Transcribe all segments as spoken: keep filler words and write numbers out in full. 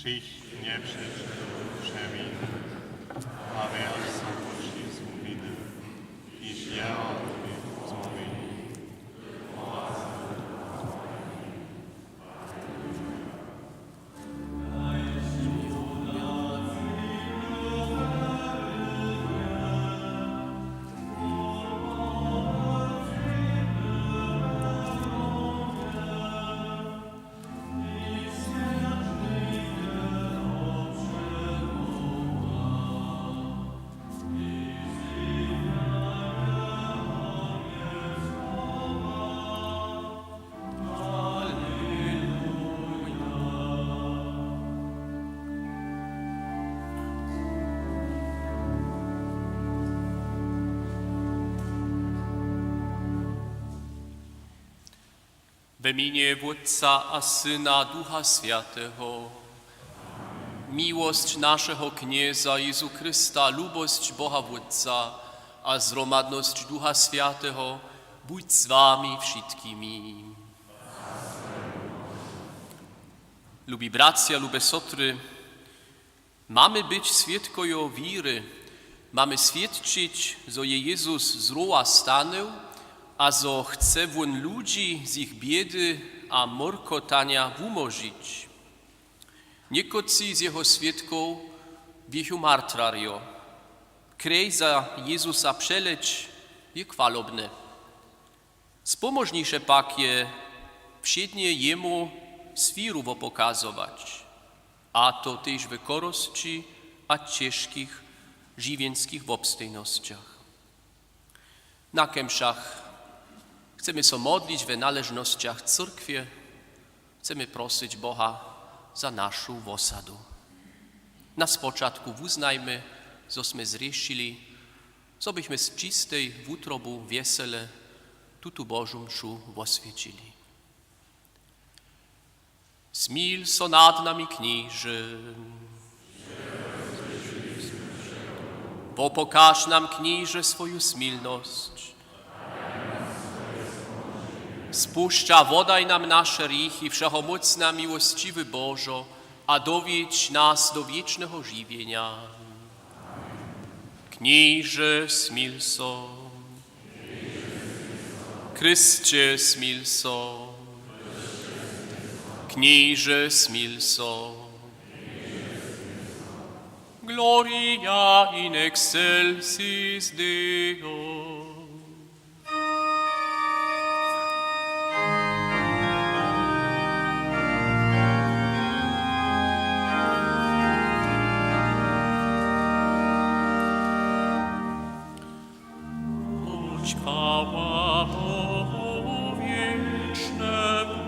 Wšěch njepřećelow přewin a wjerš so pośći zmowiny, kiž jeho móhli zmowili. W mjenje Wótca a Syna, Ducha Swjateho. Miłosć našeho Knjeza Jezu Chrysta, lubosć Boha Wótca a zhromadnosć Ducha Swjateho budź z wami wšitkimi. Lubi bratřa, lube sotry, mamy być swědkojo wěry, mamy swědčić, zo je Jezus z rowa stanył a zo chce wón ludźi z jich bědy a morkotanja wumóžić. Někotři z jeho swědkow běchu martrarjo. Krej za Jezusa přeleć je chwalobne. Spomóžniše pak je wšědnje jemu swěru wopokazować, a to tež w chorosći a ćežkich žiwjenskich wobstejnosćach. Na kemšach chcemy so modlić we naležnosćach cyrkwje, chcemy prosyć Boha za našu wosadu. Na spočatku wuznajmy, zo smy zrěšili, zo bychmy z čistej wutrobu wjesele tutu Božu mšu woswjećili. Smil so nad nami, Knježe. Wopokaž nam, Knježe, swoju smilnosć. Spušć a wodaj nam naše hrěchi, wšehomócny a miłosćiwy Božo, a dowjedź nas do wěčneho žiwjenja. Knježe, smil so. Chrysće, smil so. Knježe, smil so. Gloria in excelsis Deo. Chwała Bogu wiecznemu,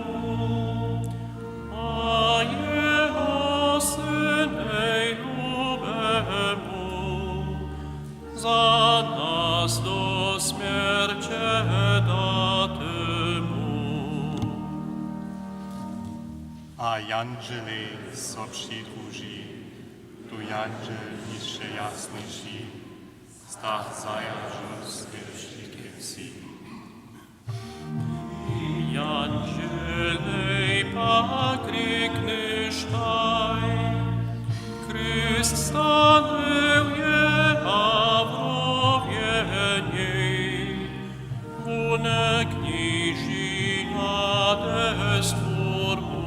a Jeho Synej lubemu, za nas do smjerće datemu. A jandźelej so přidruži, tu jandźel hišće jasniši, stach zajadźu smjerći kěnci. Jandźelej pak rěknyštaj: Christ stanył je a w rowje njej, wón knježi nade stwórbu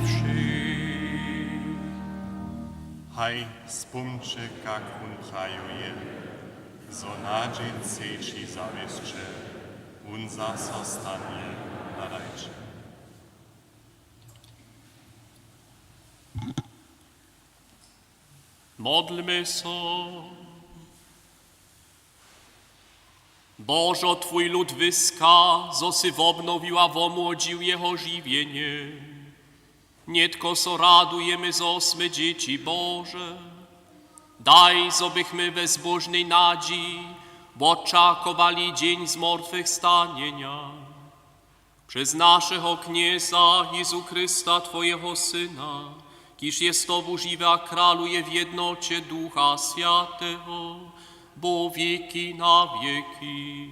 wšěch. Haj, spomnće, kak wón prajuje, zo na dźeń třeći zawěsće wón zaso stanje, hladajće. Modlmy so. Božo, twój lud wyska, zo sy wobnowił a womłodźił jeho žiwjenje. Nětko so radujemy, zo smy dźěći Bože. Daj, zo bychmy we zbóžnej nadźiji wočakowali dźeń zmortwechstanjenja. Přez našeho Knjeza Jezu Chrysta, twojeho Syna, kiž je z tobu žiwy a kraluje w jednoće Ducha Swjateho, po wěki na wěki.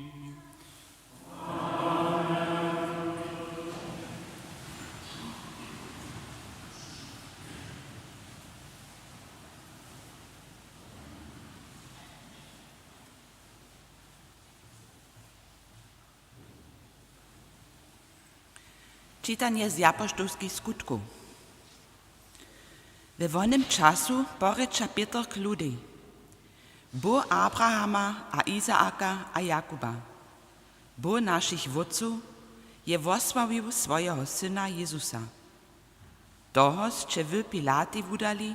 Čitanje z Apoštołskich Skutkow. We wonym času porěča Pětr k ludej: Bóh Abrahama a Izaaka a Jakuba, Bóh našich wótcow, je wosławił swojeho syna Jezusa. Toho sće wy Pilatej wudali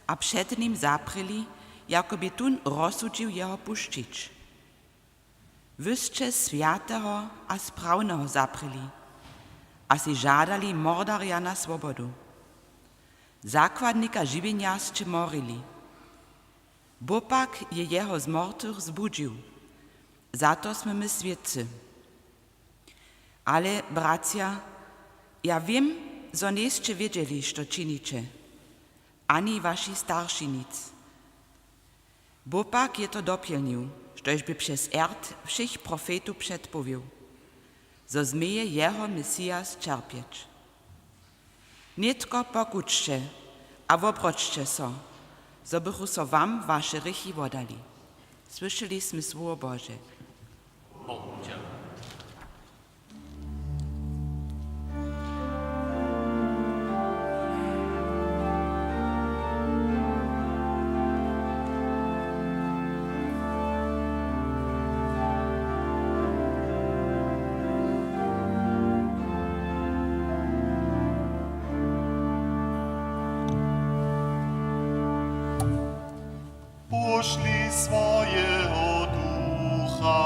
a před nim zaprěli, jako bě tón rozsudźił jeho pušćić. Wy sće swjateho a sprawneho zaprěli a sej žadali mordarja na swobodu. Zakładnika žiwjenja sće morili. Bóh pak je jeho z mortwych zbudźił. Za to smy my swědcy. Ale, bratřa, ja wěm, zo njejsće wědźeli, što činiće, ani waši starši nic. Bóh pak je to dopjelnił, štož bě přez rjad wšěch profetow předpowěł, zo změje jeho Mesijas ćerpjeć. Nětko pokućće a wobroćće so, zo bychu so wam waše hrěchi wodali. Słyšeli smy słowo Bože. Pošli swojeho Ducha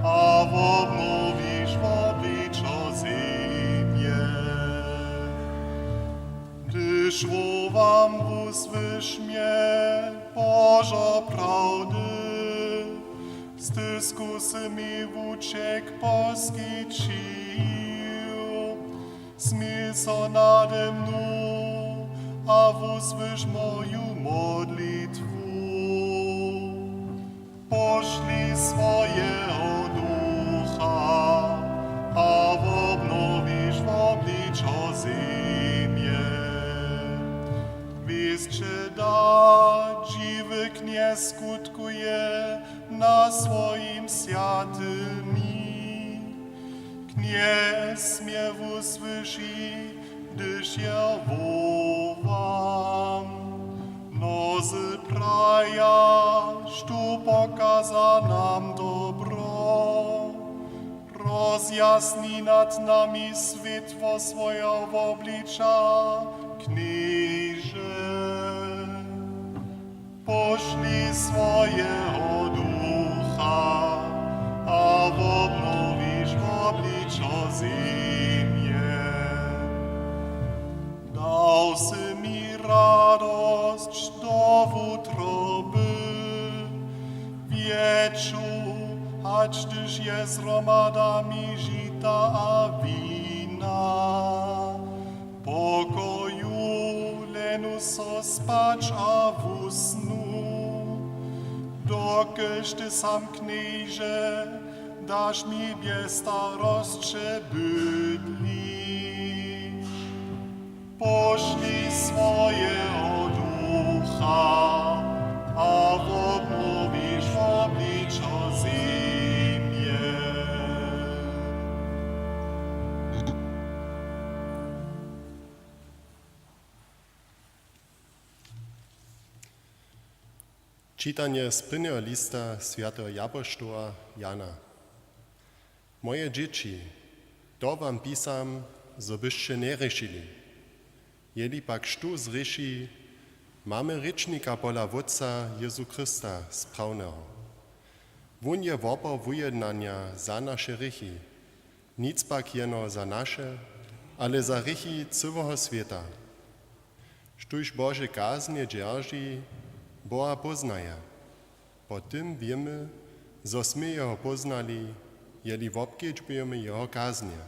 a wobnowiš wobličo zemje. Hdyž wowam wusłyšmje Božo prawdy, z tysku sy mi wućek poskićił. Smil so nade mnu a wusłyš moju modlitwu. Pošli swojeho Ducha a wobnowiš wobličo zemje. Wěsće da, dźiwy Knjez skutkuje na swojim swjatymi. Knjez mje wusłyši, hdyž je wowam. Mnozy praja, štó pokaza nam dobro. Rozjasni nad nami swětło swojeho wobliča, Knježe. Pošli swojeho Ducha a wobnowiš wobličo zemje. Dał sy mi radosć do wutroby, wjetšu, hač hdyž je z hromadami žita a wina. Pokoju, lenu so spać a wusnu, dokelž ty sam, Knježe, daš mi bjez starosće bydlić. Pošli swojeho Ducha a wobnowiš wobličo zemje. Čitanje z prěnjeho lista swjateho japoštoła Jana. Moje dźěći, to wam pisam, zo byšće njerěšili. Jeli pak štó zrěši, mamy rěčnika pola Wótca Jězu Chrysta, sprawneho. Wón je wopor wujednanja za naše hrěchi, nic pak jeno za naše, ale za hrěchi cyłeho swěta. Štóž Bože kaznje dźerži, Boha póznaje. Po tym wěmy, zo smy jeho póznali, jeli wobkedźbujemy jeho kaznje.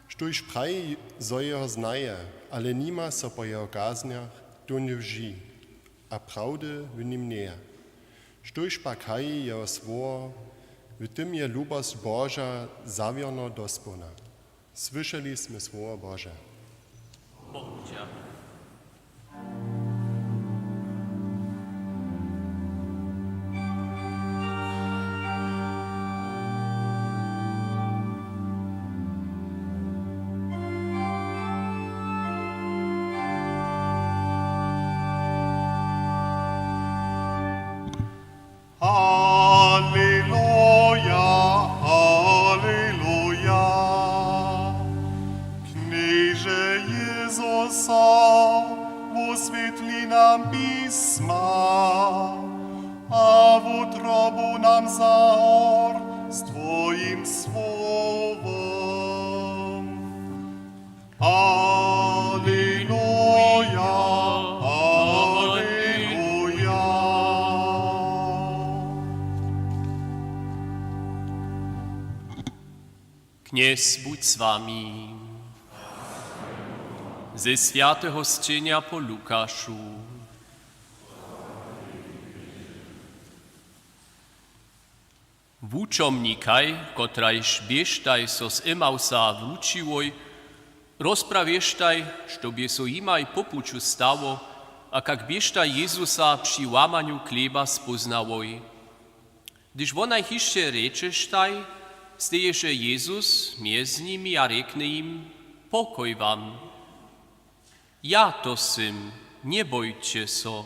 Štóž praji, zo jeho znaje, ale nima so po jeho kaznjach, tón lži, a prawdy w nim njeje. Štóž pak haji jeho słowo, w tym je lubosć Boža zawěrno dospołna. Słyšeli smy słowo Bože. Aleluja, aleluja. Knježe Jezusa, woswětli nam pisma a wutrobu nam zahor z Twojim słowom. Aleluja, aleluja. Knjez budź z wami. Ze swjateho sćenja po Lukaszu. Wučomnikaj, kotrajž běštaj so z Emausa wrućiłoj, rozprawěštaj, što bě so jimaj po puću stało a kak běštaj Jezusa při łamanju chlěba spóznałoj. Hdyž wonaj hišće rěčeštaj, steješe Jezus mjez nimi a rjekny jim: „Pokoj wam! Ja to sym, njebojće so.“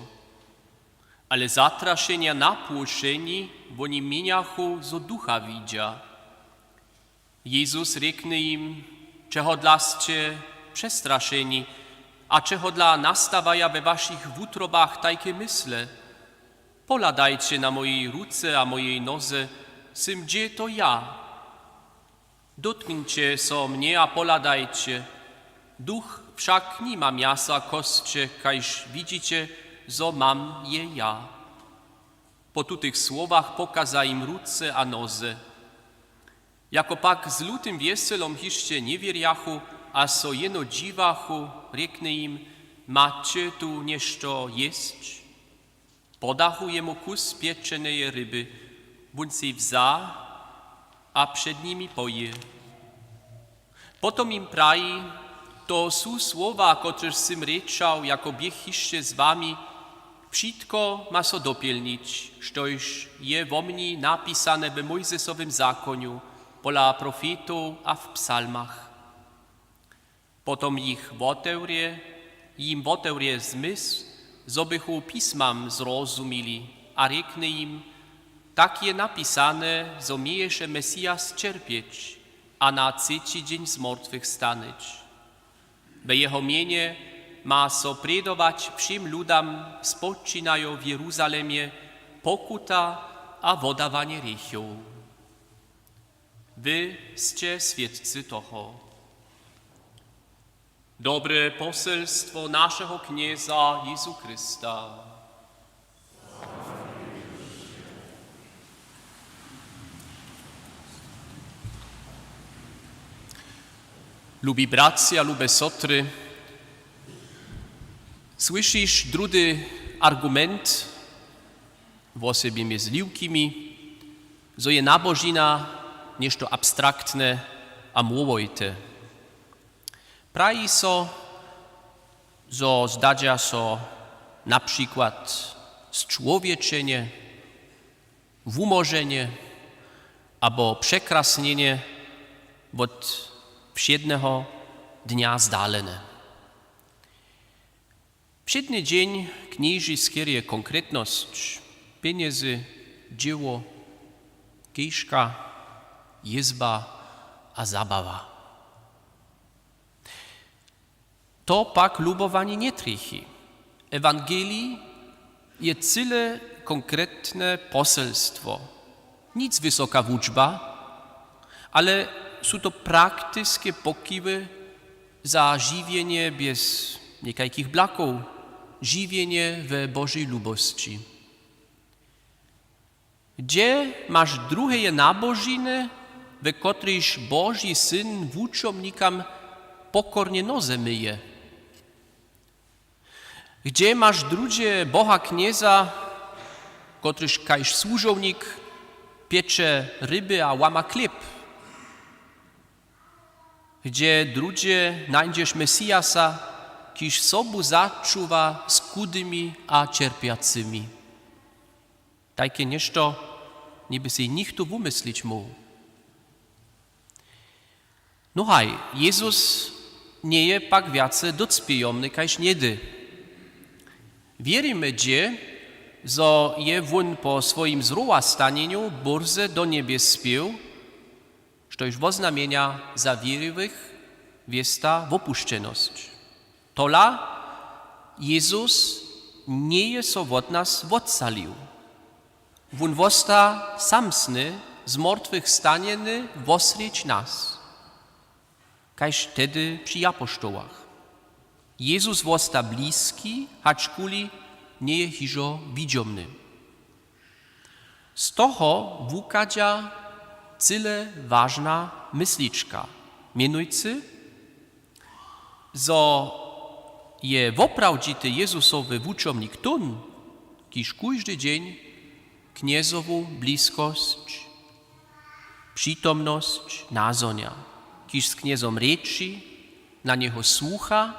Ale zatrašenja na płošeni woni měnjachu, zo ducha widźa. Jezus rjekny jim: „Čehodla sće přestrašeni a čehodla nastawaja we wašich wutrobach tajke mysle? Pohladajće na mojej ruce a mojej noze, sym dźě to ja. Dótknńće so mnje a pohladajće, duch wšak nima mjasa a kosće, kaž widźiće, zo mam je ja.“ Po tutych słowach pokaza jim ruce a noze. Jako pak z lutym wjeselom hišće njewěrjachu a so jeno dźiwachu, rjekny jim: „Maće tu něšto jěsć?“ Podachu jemu kus pječeneje ryby, wón sej wza a před nimi poje. Potom jim praji: „To su słowa, kotrež sym rěčał, jako běch hišće z wami. Wšitko ma so dopjelnić, štož je wo mni napisane we Mójzesowym zakonju, pola profetow a w psalmach.“ Potom jich wotewrje, jim wotewrje zmysł, zo bychu pismam zrozumili, a rjekny jim: „Tak je napisane, zo měješe Mesias ćerpjeć a na třeći dźeń z mortwych stanyć. We jeho mjenje ma so prědować wšěm ludam, spočinajo w Jeruzalemje pokuta a wodawanje hrěchow.“ Wy sće swědcy toho. Dobre poselstwo našeho Knjeza Jezu Chrysta. Lubi bratři a lube sotry, słyšiš druhdy argument, wosebje mjez liwkimi, zo je nabožina něšto abstraktne a młowojte. Praji so, zo zdadźa so na přikład sčłowječenje, wumóženje abo překrasnjenje wot wšědneho dnja zdalene. Wšědny dźeń knježi skerje konkretnosć: pjenjezy, dźěło, chěžka, jězba a zabawa. To pak lubowanje njetrjechi. Ewangelij je cyle konkretne poselstwo. Nic wysoka wučba, ale su to praktiske pokiwy za žiwjenje bjez někajkich blakow, žiwjenje we Božej lubosći. Hdźe maš druheje nabožiny, we kotrejž Boži Syn wučomnikam pokornje noze myje? Hdźe maš druhdźe Boha Knjeza, kotryž kaž słužownik pječe ryby a łama chlěb? Hdźe druhdźe nańdźeš Mesiasa, kiž sobu začuwa z chudymi a ćerpjacymi? Tajke něšto njeby sej nichtó wumyslić móhł. No haj, Jezus njeje pak wjace docpějomny kaž něhdy. Wěrimy hdźe, zo je wón po swojim zrowastanjenju bórze do njebjes spěł, štož woznamjenja za wěriwych wěsta wopušćenosć. Tola Jezus njeje so wot nas wotsalił. Wón wosta samsny, z mortwych stanjeny wosrjedź nas, kaž tehdy při apoštołach. Jezus wosta bliski, hačkuli njeje hižo widźomny. Z toho wuchadźa cyle wažna myslička, mjenujcy, zo je woprawdźity Jezusowy wučomnik tón, kiž kóždy dźeń Knjezowu bliskosć, přitomnosć nazhonja, kiž z Knjezom rěči, na njeho słucha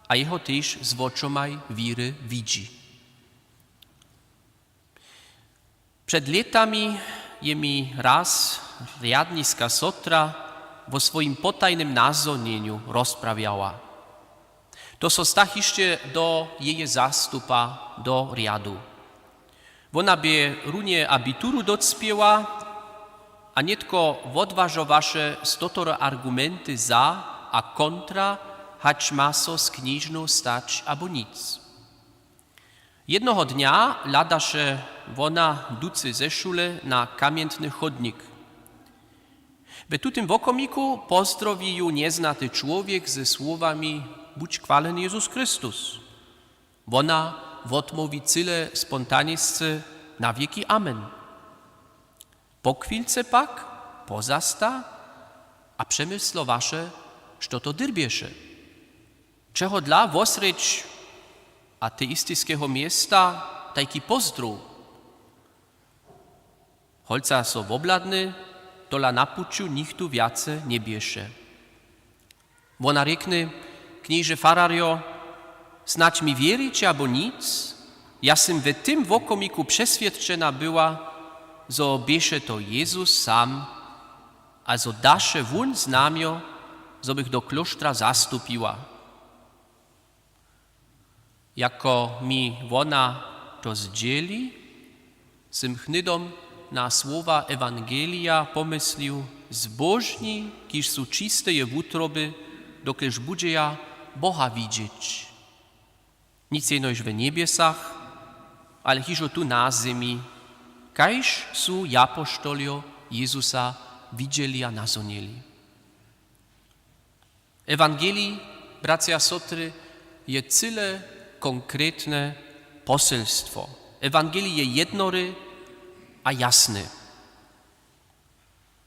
a jeho tež z wočomaj wěry widźi. Před lětami je mi raz rjadniska sotra wo swojim potajnym nazhonjenju rozprawjała. To so stach hišće do jeje zastupa do rjadu. Wona bě runje abituru docpěła a nětko wotwažowaše stotore argumenty za a kontra, hač ma so z knižnow stać abo nic. Jednoho dnja hladaše wona ducy ze šule na kamjentny chódnik. We tutym wokomiku pozdrowi ju njeznaty čłowjek ze słowami: „Budź chwaleny Jezus Chrystus.“ Wona wotmołwi cyle spontanisce: „Na wěki amen.“ Po chwilce pak pozasta a přemyslowaše, što to dyrbješe. Čehodla wosrjedź ateistiskeho města tajki pozdrow? Holca so wobhladny, tola na puću nichtó wjace njeběše. Wona rěkny: „Knježe fararjo, snadź mi wěriće abo nic, ja sym we tym wokomiku přeswědčena była, zo běše to Jezus sam a zo daše wón znamjo, zo bych do klóštra zastupiła.“ Jako mi wona to zdźěli, sym hnydom na słowa ewangelija pomyslił: „Zbóžni, kiž su čisteje wutroby, dokelž budźeja Boha widźeć.“ Nic jenož we njebjesach, ale hižo tu na zemi, kaž su japoštoljo Jezusa widźeli a nazhonili. Ewangelij, bratřa a sotry, je cyle konkretne poselstwo. Ewangelij je jednory a jasny.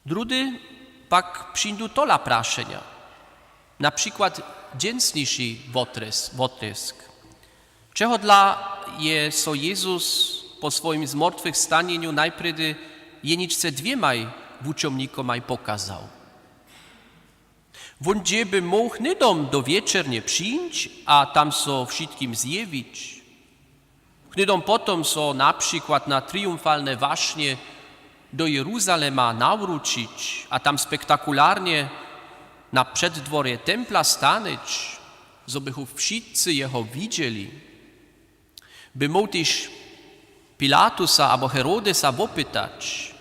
Druhdy pak přińdu tola prašenja. Na přikład dźensniši wotrjes-, wotrjesk. Čehodla je so Jezus po swojim zmortwych stanjenju najprjedy jeničce dwěmaj wučomnikomaj pokazał? Wón dźě by móhł hnydom do wječernje přińć a tam so wšitkim zjewić. Hnydom potom so na přikład na triumfalne wašnje do Jeruzalema nawróčić a tam spektakularnje na předdworje templa stanyć, zo bychu wšitcy jeho widźeli. By móhł tež Pilatusa abo Herodesa wopytać.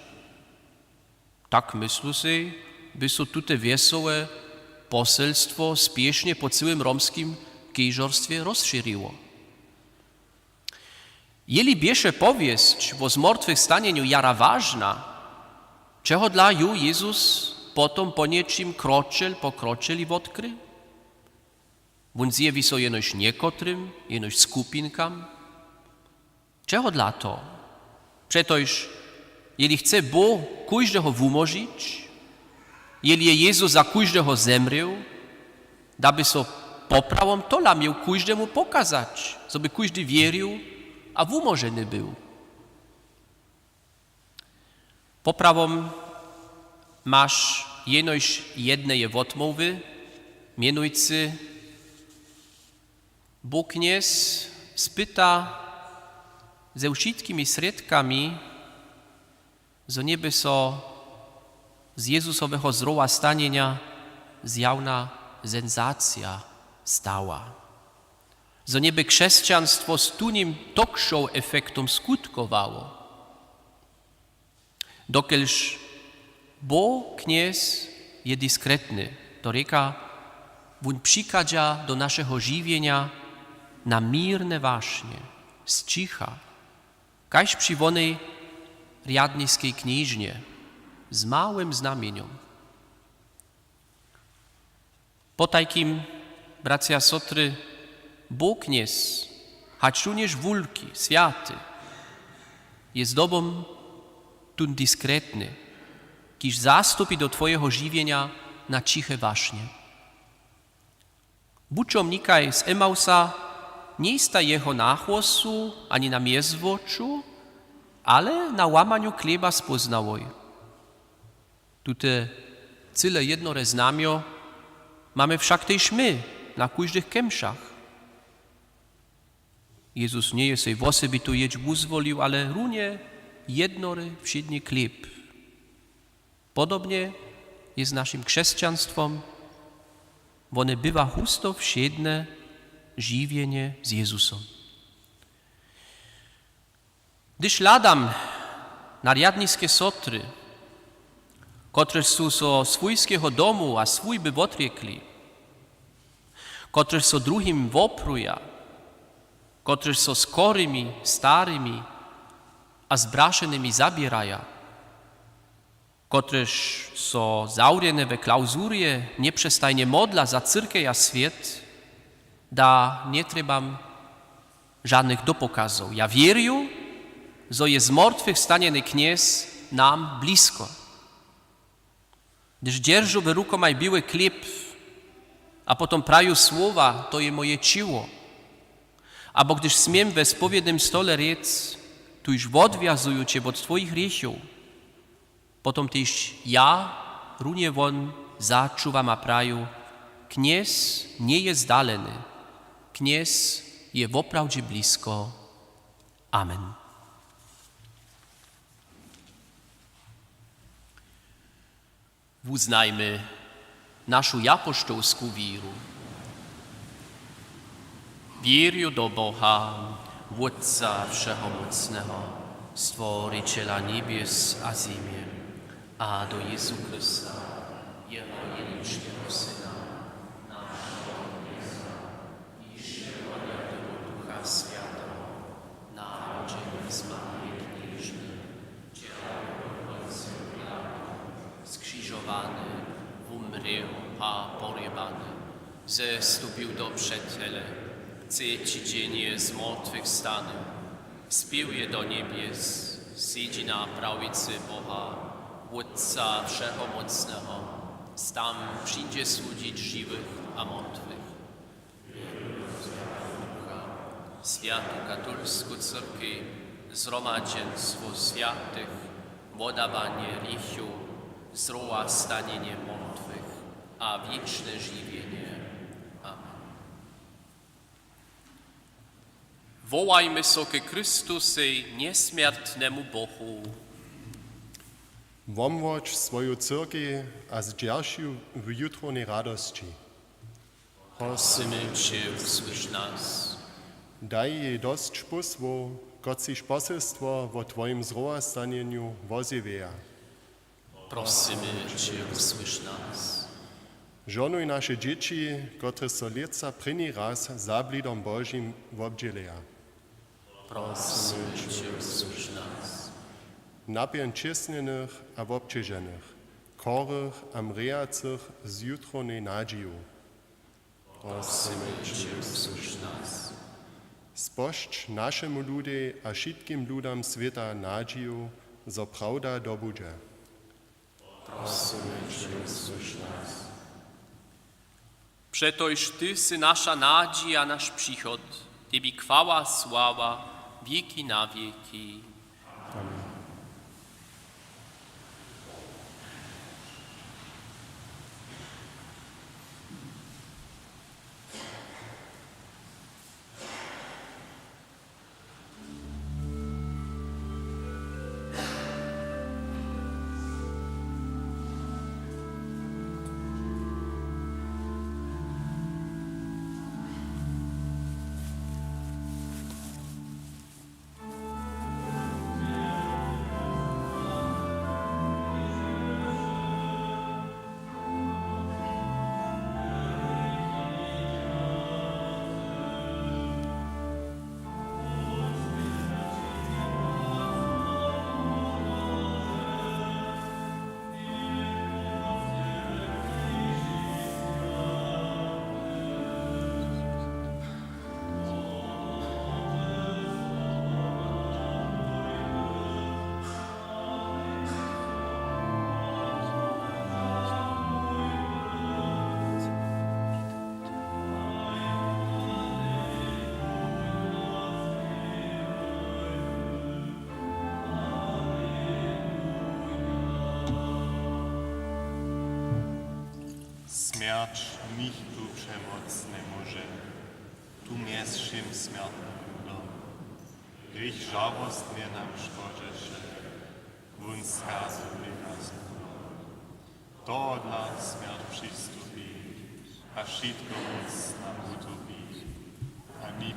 Tak, myslu sej, by so tute wjesołe poselstwo spěšnje po cyłym romskim kežorstwje rozšěriło. Jeli běše powěsć wo zmortwych stanjenju jara wažna, čehodla ju Jezus potom po něčim kročel po kročeli wotkry? Wón zjewi so jenož někotrym, jenož skupinkam. Čehodla to? Přetož, jeli chce Bóh kóždeho wumóžić, jeli je Jezus za kóždeho zemrěł, da by so poprawom tola měł kóždemu pokazać, zo by kóždy wěrił a wumóženy był. Poprawom maš jenož jedneje wotmołwy, mjenujcy: Bóh Knjez spyta ze wšitkimi srědkami, zo njeby so z Jezusoweho zrowastanjenja zjawna sensacija stała. Zo njeby křesćanstwo z tunim tokszowefektom skutkowało. Dokelž Bóh Knjez je diskretny, to rěka, wón přichadźa do našeho žiwjenja na měrne wašnje, z ćicha, kaž při wonej rjadniskej knježnje z małym znamjenjom. Potajkim, bratřa a sotry, Bóh Knjez, hač runjež wulki, swjaty, je zdobom tón diskretny, kiž zastupi do twojeho žiwjenja na ćiche wašnje. Wučomnikaj z Emausa njejsta jeho na chłosu ani na mjezwoču, ale na łamanju chlěba spóznałoj. Tute cyle jednore znamjo mamy wšak tež my na kóždych kemšach. Jezus njeje sej wosebitu jědź wuzwolił, ale runje jednory wšědny chlěb. Podobnje je z našim křesćanstwom. Wone bywa husto wšědne žiwjenje z Jezusom. Hdyž hladam na rjadniske sotry, kotrež su so swójskeho domu a swójby wotrjekli, kotrež so druhim wopruja, kotrež so z chorymi, starymi a zbrašenymi zaběraja, kotrež so zawrjene we klawzurje njepřestajnje modla za cyrkej a swět, da njetrjebam žadnych dopokazow. Ja wěrju, zo je z mortwych stanjeny Knjez nam blisko. Hdyž dźeržu w rukomaj biły chlěb a potom praju słowa: „To je moje ćěło“, abo hdyž směm we spowědnym stole rěc: „Tuž wotwjazuju će wot twojich hrěchow“, potom tež ja, runje wón, začuwam a praju: Knjez njeje zdaleny, Knjez je woprawdźe blisko. Amen. Wuznajmy našu japoštołsku wěru. Wěrju do Boha, Wótca Wšehomócneho, Stworićela njebjes a zemje, a do Jezu Chrysta, jeho jeničneho Syna, našeho Knjeza, kiž je rodźeny wot Ducha Swjateho, narodźeny z Marje Knježny, dźerał pod Poncjom Pilatą, skřižowany, wumrěł a porjebany, zestupił do přetele, třeći dźeń je z mortwych stanył, spěł je do njebjes, sedźi na prawicy Boha, Wótca Wšehomócneho, tam přińdźe sudźić žiwych a mortwych. Swjatu katolsku cyrkej, zhromadźenstwo swjatych, wodawanje hrěchow, zrowastanjenje mortwych a wěčne žiwjenje. Amen. Wołajmy so ke Chrystusej, njesmjertnemu Bohu. Womłóč swoju cyrkej a zdźerž ju w jutrownej radosći. Prosymy će, wusłyš nas. Daj jej dosć pósłow, kotřiž posylstwo wo twojim zrowastanjenju wozjewjeja. Prosymy će, wusłyš nas. Žohnuj naše dźěći, kotrež so lětsa prěni raz za blidom Božim wobdźěleja. Prosymy će, wusłyš nas. Napjeń ćěsnjenych a wobćeženych, chorych a mrějacych z jutrownej nadźiju. Prosymy će, wusłyš nas. Spožč našemu ludej a wšitkim ludam swěta nadźiju, zo prawda dobudźe. Prosymy će, wusłyš nas. Přetož ty sy naša nadźija, naš přichod, tebi chwała, sława, wěki na wěki. Amen. Smjerć nichtó přemoc njemóže, tu mjez wšěm smjertnym ludom. Hrěch žalostnje nam škodźeše, wón skazy prěnasnudom. Tohodla smjerć přistupi a wšitko móc nam wutupi. A my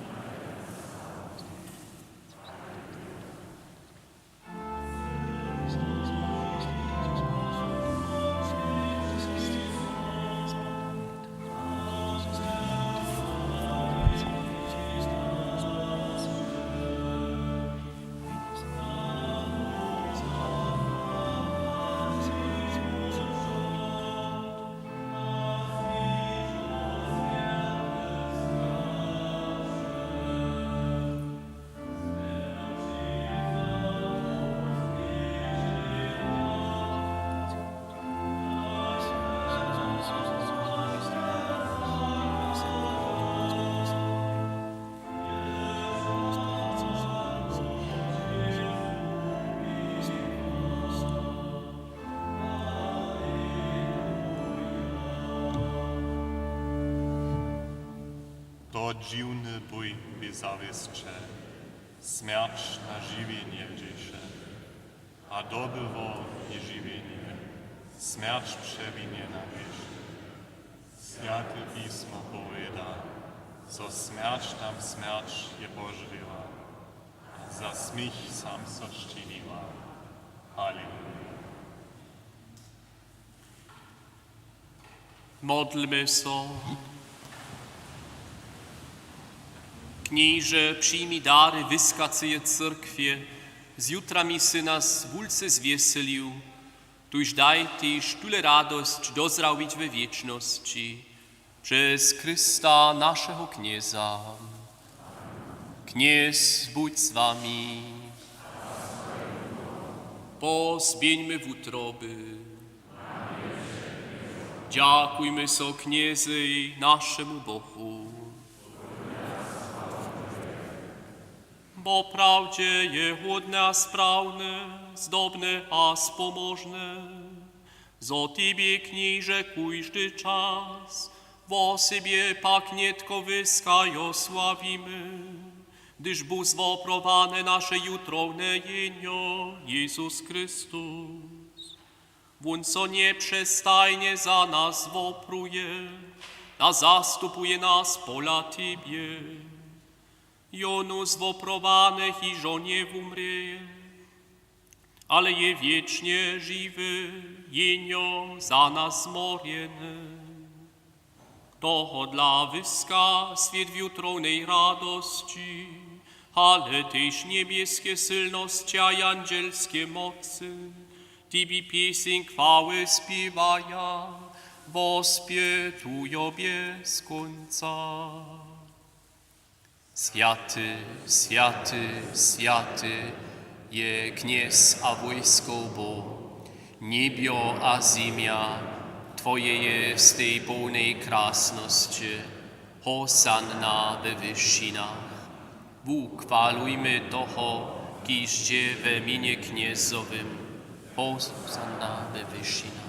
To dźiwny bój bě zawěsće, smjerć na žiwjenje dźěše, a dobyło je žiwjenje, smjerć přewinie na hrěch. Swjate pismo powěda, zo smjerć nam smjerć je požrěła, a za směch sam so sčiniła. Haleluja. Modlmy so. Kněže, přijmi dary wyskaceje cyrkwje, z jutrami sy nas wulce zwjeselił, tuž daj tež tule radosć dozrawić we wěčnosći. Přez Chrysta, našeho Knjeza. Knjez budź z wami. Pozběhńmy wutroby. Dźakujmy so Knjezej, našemu Bohu. Woprawdźe je hódne a sprawne, zdobne a spomožne, zo tebje, Knježe, kóždy čas, wosebje pak nětko wyskajo sławimy, hdyž bu zwoprowane naše jutrowne jenjo, Jezus Chrystus. Wón so njepřestajnje za nas wopruje a zastupuje nas pola tebje. Jónu zwoprowanych hižo njewumrě, ale je wěčnje žiwy, jenjo za nas zmorjeny. Tohodla wyska swět w jutrownej radosći, ale tež njebjeske sylnosće a jandźelske mocy tebi pěseń chwały spěwaja, wospětujo bjez kónca. Swjaty, swjaty, swjaty je Knjez a wójskow Bóh. Njebjo a zemja twoje je stej połnej krasnosće. Hosanna we wyšinach. Wuchwalujmy toho, kiž dźe we mjenje Knjezowym. Hosanna we wyšinach.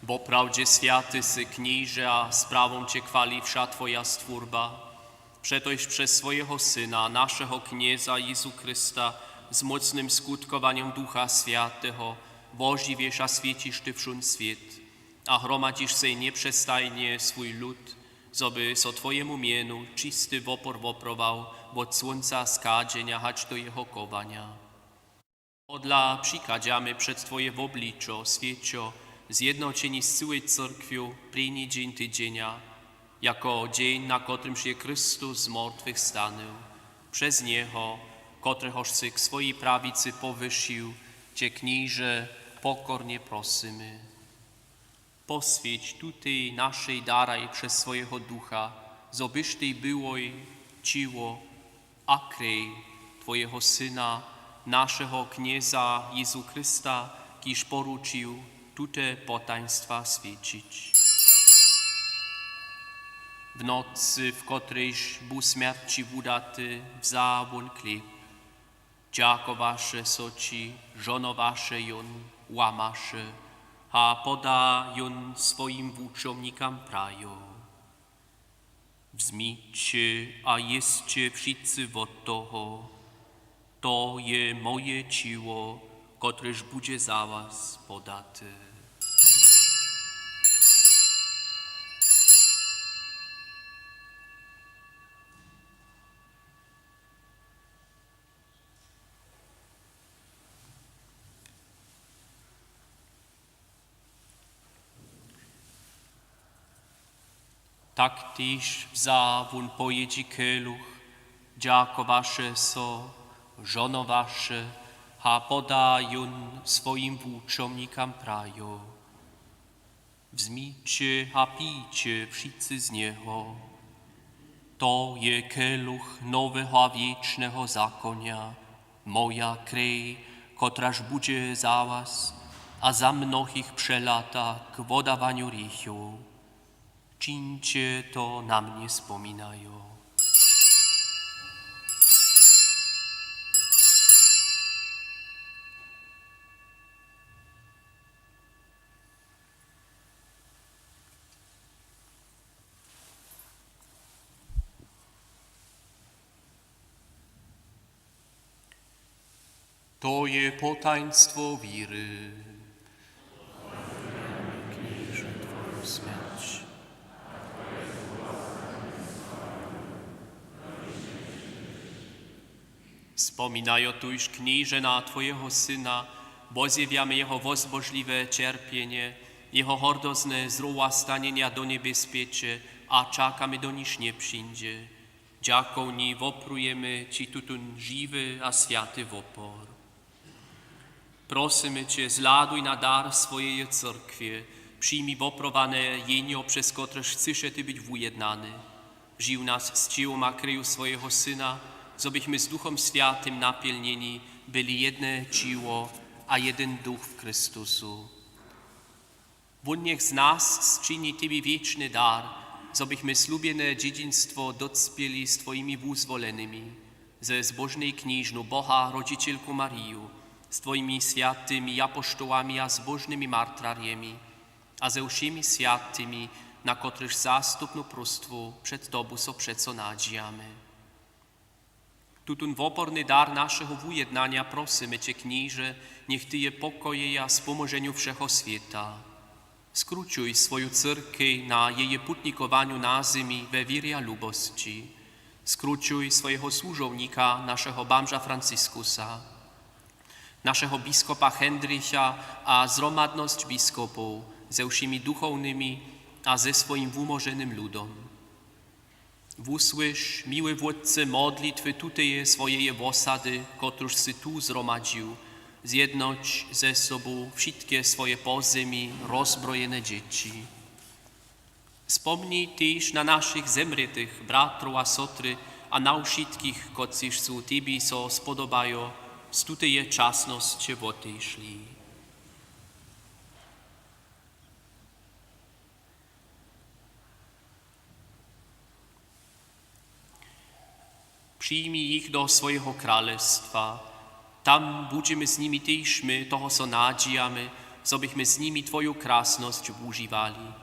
Woprawdźe swjaty sy, Knježe, a sprawom će chwali wša twoja stwórba. Přetož přez swojeho Syna, našeho Knjeza Jezu Chrysta, z mócnym skutkowanjom Ducha Swjateho wožiwješ a swěćiš ty wšón swět a hromadźiš sej njepřestajnje swój lud, zo by so twojemu mjenu čisty wopor woprował wot słónca schadźenja hač do jeho chowanja. Tohodla přichadźamy před twoje wobličo, swěćo, zjednoćeni z cyłej cyrkwju prěni dźeń tydźenja, jako dźeń, na kotrymž je Chrystus z mortwych stanył, přez njeho, kotrehož sy k swojej prawicy powyšił, će, Knježe, pokornje prosymy. Poswjeć tutej našej daraj přez swojeho Ducha, zo byštej byłoj ćěło a krej twojeho Syna, našeho Knjeza Jezu Chrysta, kiž poručił tute potajnstwa swjećić. W nocy, w kotrejž bu smjerći wudaty, wza wón chlěb, dźakowaše so ći, žohnowaše jón, łamaše a poda jón swojim wučomnikam, prajo: Wzmiće a jěsće wšitcy wot toho, to je moje ćěło, kotrež budźe za was podate. Tak tež wza wón po jědźi keluch, dźakowaše so, žohnowaše a poda jón swojim wučomnikam, prajo: Wzmiće a pijće wšitcy z njeho. To je keluch noweho a wěčneho zakonja, moja krej, kotraž budźe za was a za mnohich přelata k wodawanju hrěchow. Čińće to na mnje spominajo. To je potaństwo wěry. Knježe, twoju smjerć. Spominajo tuž, Knježe, na twojeho Syna, wozjewjamy jeho wozbožliwe ćerpjenje, jeho hordozne zrowastanjenja do njebězpjeće a čakamy, doniž njepřińdźe. Dźakowni woprujemy ći tutón žiwy a swjaty wopor. Prosymy će, zhladuj na dar swojeje cyrkwje, přijmi woprowane jenjo, přez kotrež chcyše ty być wujednany. Žiw nas z ćěłom a kreju swojeho Syna, zo bychmy z Duchom Swjatym napjelnjeni byli jedne ćěło a jedyn duch w Chrystusu. Wón njech z nas sčini tebi wěčny dar, zo bychmy slubjene dźědźinstwo docpěli z twojimi wuzwolenymi, ze zbóžnej Knježnu Boha rodźićelku Mariju, z twojimi swjatymi apoštołami a zbóžnymi martrarjemi a ze wšěmi swjatymi, na kotrychž zastupnu próstwu před tobu so přeco nadźijamy. Tutón woporny dar našeho wujednanja prosymy će, Knježe, njech tyje pokojeja w spomoženju wšeho swěta. Skrućuj swoju cyrkej na jeje putnikowanju na zemi we wěrje a lubosći. Skrućuj swojeho słužownika, našeho bamža Franciskusa, našeho biskopa Hendricha a zhromadnosć biskopow ze wšěmi duchownymi a ze swojim wumoženym ludom. Wusłyš, miły Wótče, modlitwy tuteje swojeje wosady, kotruž sy tu zhromadźił, zjednoć ze sobu wšitke swoje po zemi rozbrojene dźěći. Spomnij tež na našich zemrětych bratrow a sotry a na wšitkich, kotřiž su tebi so spodobajo, z tuteje časnosće wotešli. Přijmi jich do swojeho kralestwa. Tam budźemy z nimi tež my, toho so nadźijamy, zo bychmy z nimi twoju krasnosć wužiwali.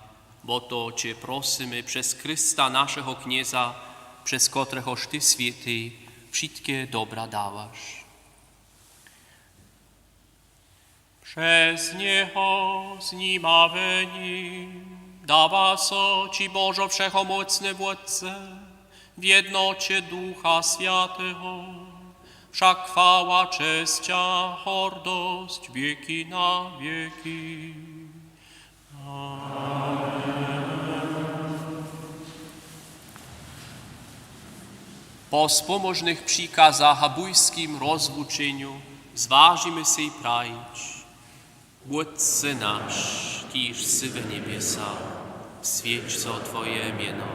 Wo to će prosymy přez Chrysta, našeho Knjeza, přez kotrehož ty, Swěty, wšitke dobra dawaš. Přez njeho, z nim a we nim dawa so ći, Božo wšehomócny Wótče, w jednoće Ducha Swjateho, wša chwała, česć a hordosć wěki na wěki. Amen. Po spomóžnych přikazach a bójskim rozwučenju zwažimy sej prajić: Wótče naš, kiž sy w njebjesach, swjeć so twoje mjeno,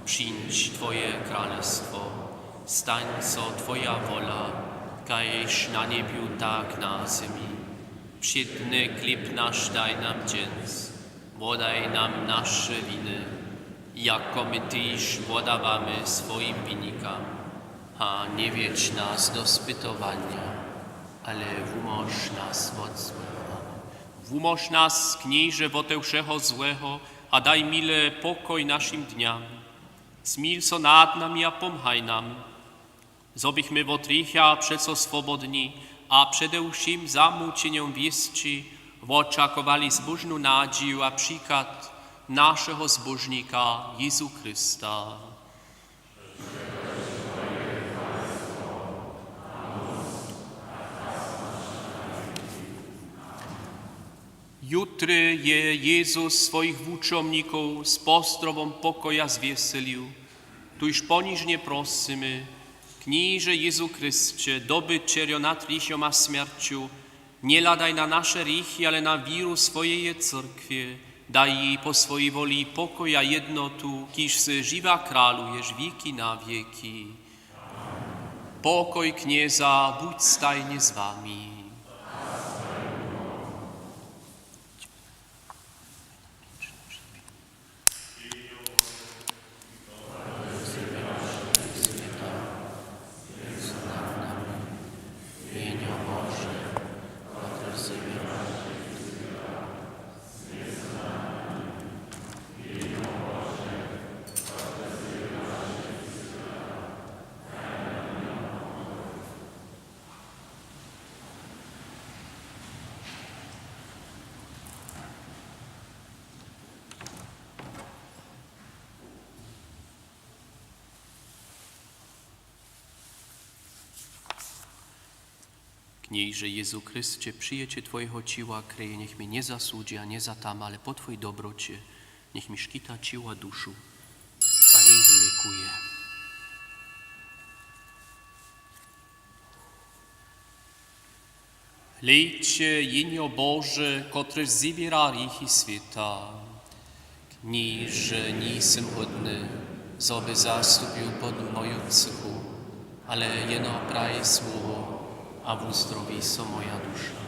přińdź twoje kralestwo, stań so twoja wola, kaž na njebju, tak na zemi. Wšědny chlěb naš daj nam dźens, wodaj nam naše winy, Jako my tež wodawamy swojim winikam, a njewjedź nas do spytowanja, ale wumóž nas wot złeho. Wumóž nas, Knježe, wote wšeho złeho a daj mile pokoj našim dnjam. Smil so nad nami a pomhaj nam, zo bychmy wot hrěcha přeco swobodni a přede wšěm zamućenjom wěsći wočakowali zbóžnu nadźiju a přichad našeho Zbóžnika Jězu Chrysta. Jutry je Jezus swojich wučomnikow z pozdrowom pokoja zwjeselił. Tuž ponižnje prosymy, Knježe Jezu Chrysće, dobyćerjo nad hrěchom a smjerću, njehladaj na naše hrěchi, ale na wěru swojeje cyrkwje. Daj jej po swojej woli pokoj a jednotu, kiž sy žiwy a kraluješ wěki na wěki. Pokoj Knjeza budź stajnje z wami. Knježe Jezu Chrysće, při jědźe Twojeho ćěła a kreje njech mje njezasudźi a njezatama, ale po Twojej dobroće njech mi škita ćěło a dušu a jej wulěkuje. Hlejće, Jehnjo Bože, kotrež zjewja hrěchi swěta. Knježe, njejsym hódny, zo by zastupił pod moju třěchu, ale jeno praj słowo a wuzdrowi so moja duša.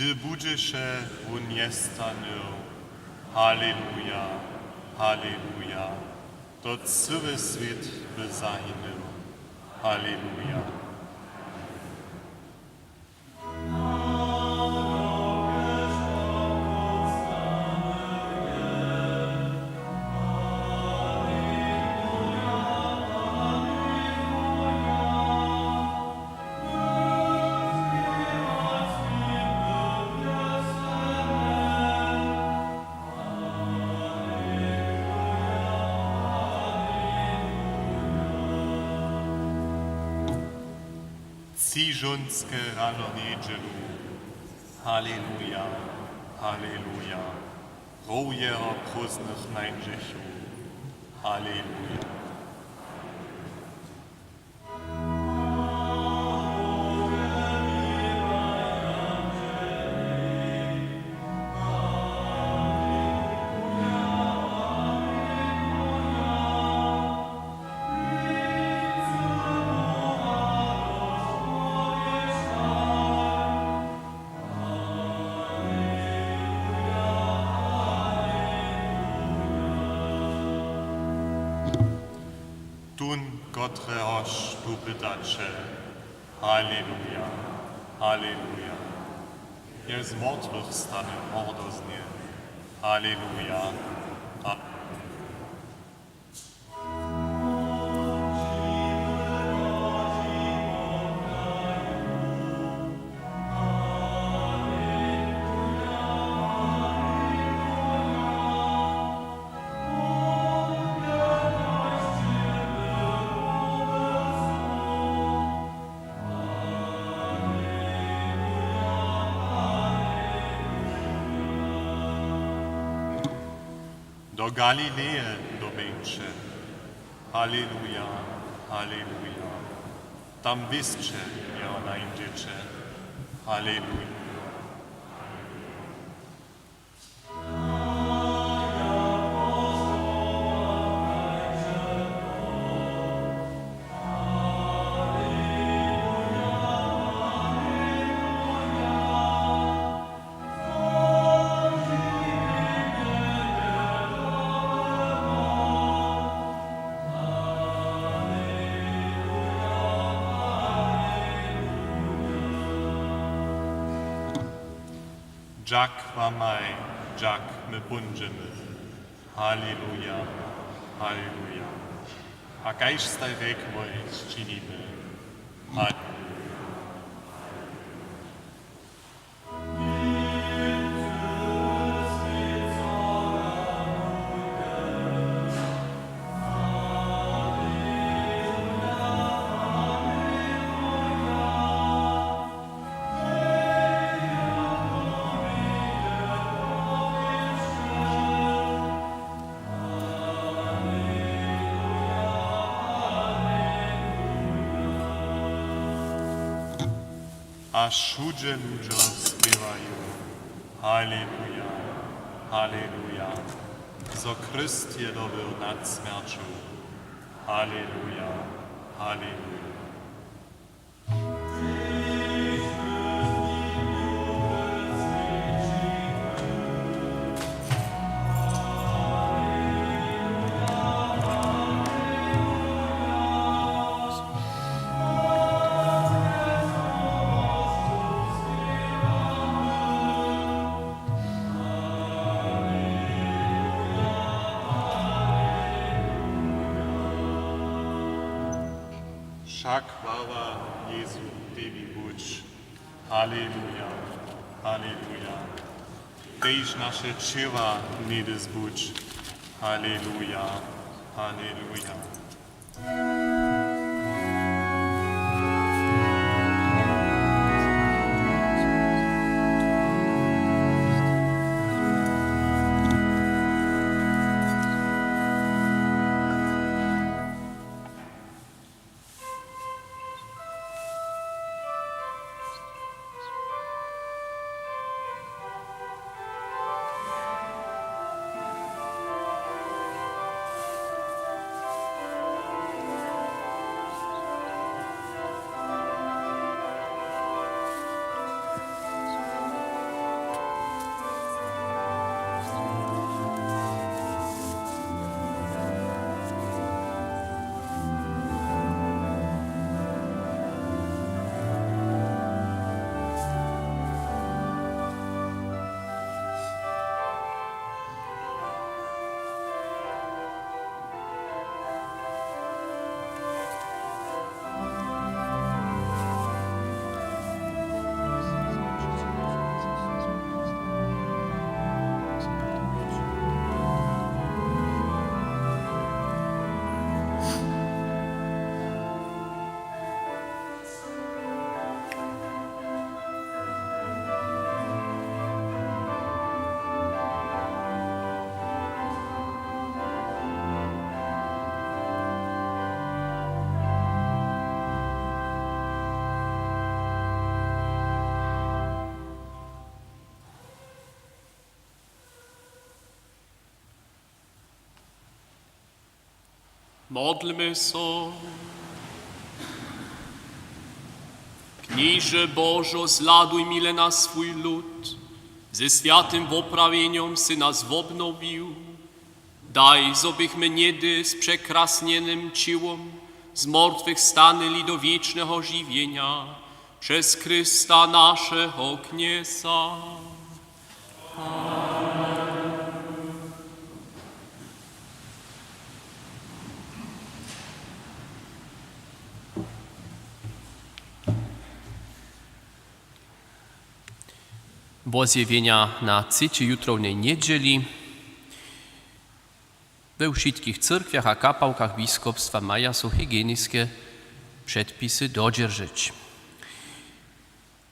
Hdy budźeše wón njestanył. Haleluja, haleluja. To cyły swět by zahinył. Haleluja. Třižónske rano njedźelu. Haleluja, haleluja. Row jeho prózdnych nańdźechu. Haleluja. Tón, kotrehož tu pytaće. Haleluja, haleluja. Je z mortwych stanył hordoznje. Haleluja, haleluja. Do Galileje dobjeńće. Haleluja, haleluja. Tam wěsće jeho nańdźeće. Haleluja. Dźak wamaj, dźak my póńdźemy. Haleluja, haleluja. A kaž staj rjekłoj, činimy. Haleluja. A wšudźe ludźo spěwaju: Haleluja, haleluja, zo Chryst je dobył nad smjerću. Haleluja, haleluja. Wša chwała Jezu tebi budź. Haleluja, haleluja. Tež naše ćěła něhdy zbudź. Haleluja, haleluja. Modlmy so. Knježe Božo, zhladuj mile na swój lud. Ze swjatym woprawjenjom sy nas wobnowił. Daj, zo bychmy něhdy z překrasnjenym ćěłom z mortwych stanyli do wěčneho žiwjenja přez Chrysta, našeho Knjeza. Wozjewjenja na třećej jutrownej njedźeli. We wšitkich cyrkwjach a kapałkach biskopstwa maja so hygieniske předpisy dodźeržeć.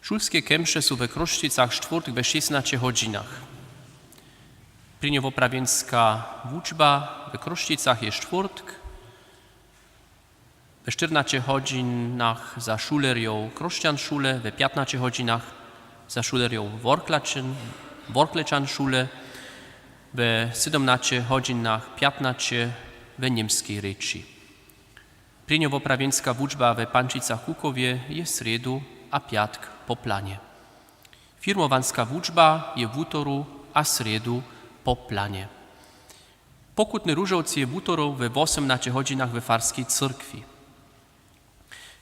Šulske kemše su we Chrósćicach štwórtk we šěsnaće hodźinach. Prěnjowoprawjenska wučba we Chrósćicach je štwórtk we štyrnaće hodźinach za šulerjow Chrósćanšule, we pjatnaće hodźinach za šulerjow Worklačen-, Worklečanšule, we sydomnaće hodźinach pjatnaće we němskej rěči. Prěnjowoprawjenska wučba we Pančicach-Kukowje je srjedu a pjatk po planje. Firmowanska wučba je wutoru a srjedu po planje. Pokutny róžowc je wutoru we wosomnaće hodźinach we farskej cyrkwi.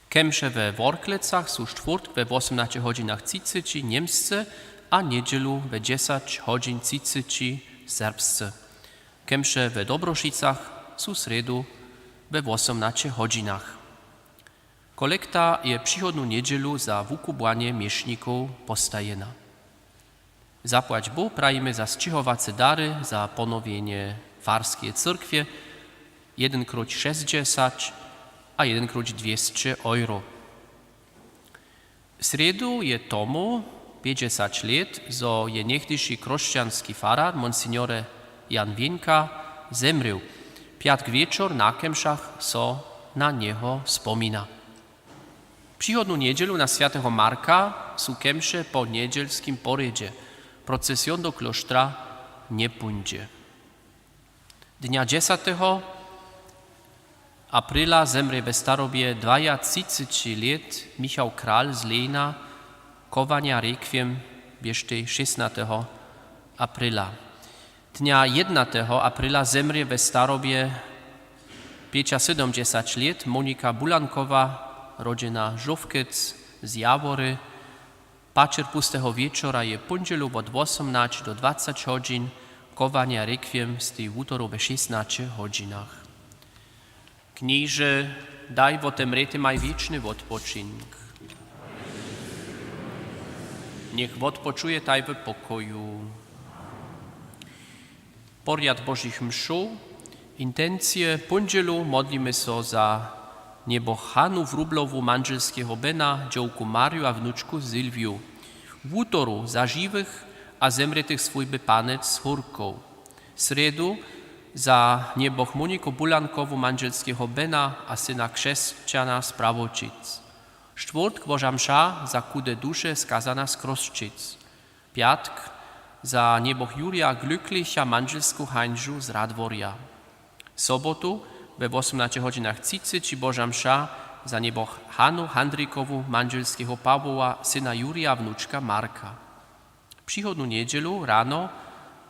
Kemše we Worklecach su štwórtk we wosomnaće hodźinach třiceći němsce a njedźelu we dźesać hodźin třiceći serbsce. Kemše we Dobrošicach su srjedu we wosomnaće hodźinach. Kolekta je přichodnu njedźelu za wukubłanje měšnikow postajena. Zapłać Bóh prajimy za sćěhowace dary za ponowjenje farskeje cyrkwje, jedyn króć šěsćdźesać a jedyn króć dwěsće euro. Srjedu je tomu pjećdźesać lět, zo je něchdyši chrósćanski farar, monsignore Jan Wieńka, zemrěł. Pjatk wječor na kemšach so na njeho spomina. Přichodnu njedźelu na swjateho Marka su kemše po njedźelskim porjedźe. Procesion do klóštra njepóńdźe. Dnja dźesateho aprila zemrě we starobje dwajatřiceći lět Michał Kral z Lejna, chowanja rekwiem běštej šěsnateho aprila. Dnja jednateho aprila zemrě we starobje pjećasydomdźesać lět Monika Bulankowa, rodźena Žówkec z Jawory. Pačer pusteho wječora je póndźelu wot wosomnaće do dwacać hodźin, chowanja rekwiem stej wutoru we šěsnaće hodźinach. Knježe, daj wotemrětymaj wěčny wotpočink. Njech wotpočujetaj w pokoju. Porjad Božich mšow. Intencije: póndźelu modlimy so za njeboch Hanu Wróblowu, mandźelskeho Bena, dźowku Marju a wnučku Sylwiju. Wutoru za žiwych a zemrětych swójby Panec z Hórkow. Srjedu za njeboch Moniku Bulankowu, mandźelskeho Bena a syna křesćana z Prawoćic. Štwórtk Boža mša za chude duše skazana z Chrósćic. Pjatk za njeboch Jurja Glücklicha, mandźelsku Hańžu z Radworja. Sobotu we wosomnaće hodźinach třiceći Boža mša za njeboch Hanu Handrikowu, mandźelskeho Pawoła, syna Jurja, wnučka Marka. Přichodnu njedźelu rano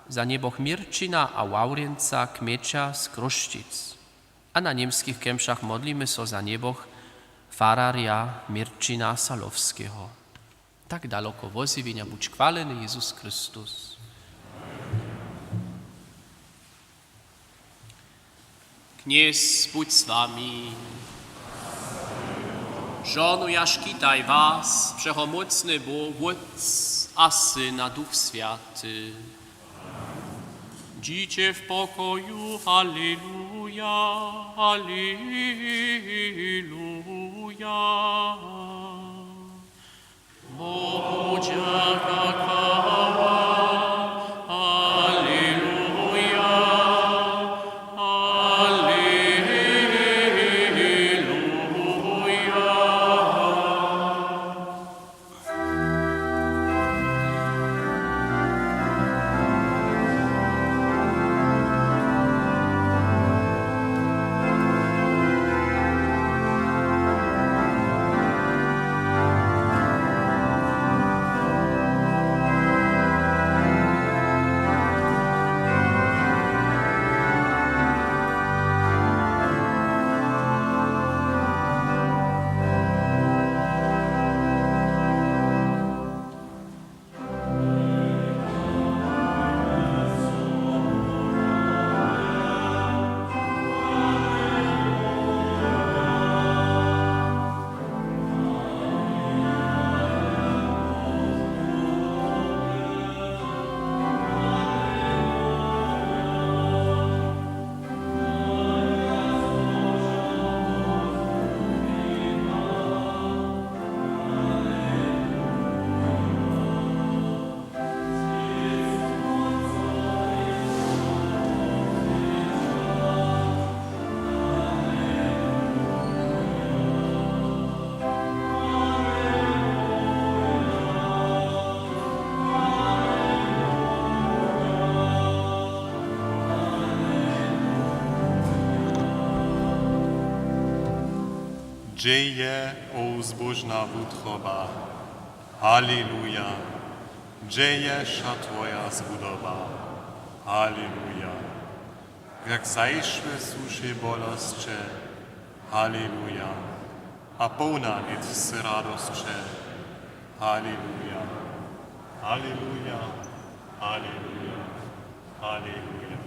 za njeboch Měrćina a Ławrjenca Kmjeća z Chrósćic a na němskich kemšach modlimy so za njeboch fararja Měrćina Salowskeho. Tak daloko wozjewjenja. Budź chwaleny, Jezus Chrystus. Knjez budź z wami. Žonuja, šćitaj was, wšehomócny Bóh, Wótc a Syn a Duch Swjaty. Dźiće w pokoju. Aleluja, aleluja. Bogu dźaka, chwała. Aleluja, aleluja. Hdźe je, o zbóžna wutroba? Haleluja. Hdźe je wša twoja zhudoba? Haleluja. Jak zašłe su wšej bolosće? Haleluja. A połna nětř sy radosće? Haleluja. Haleluja. Haleluja. Haleluja.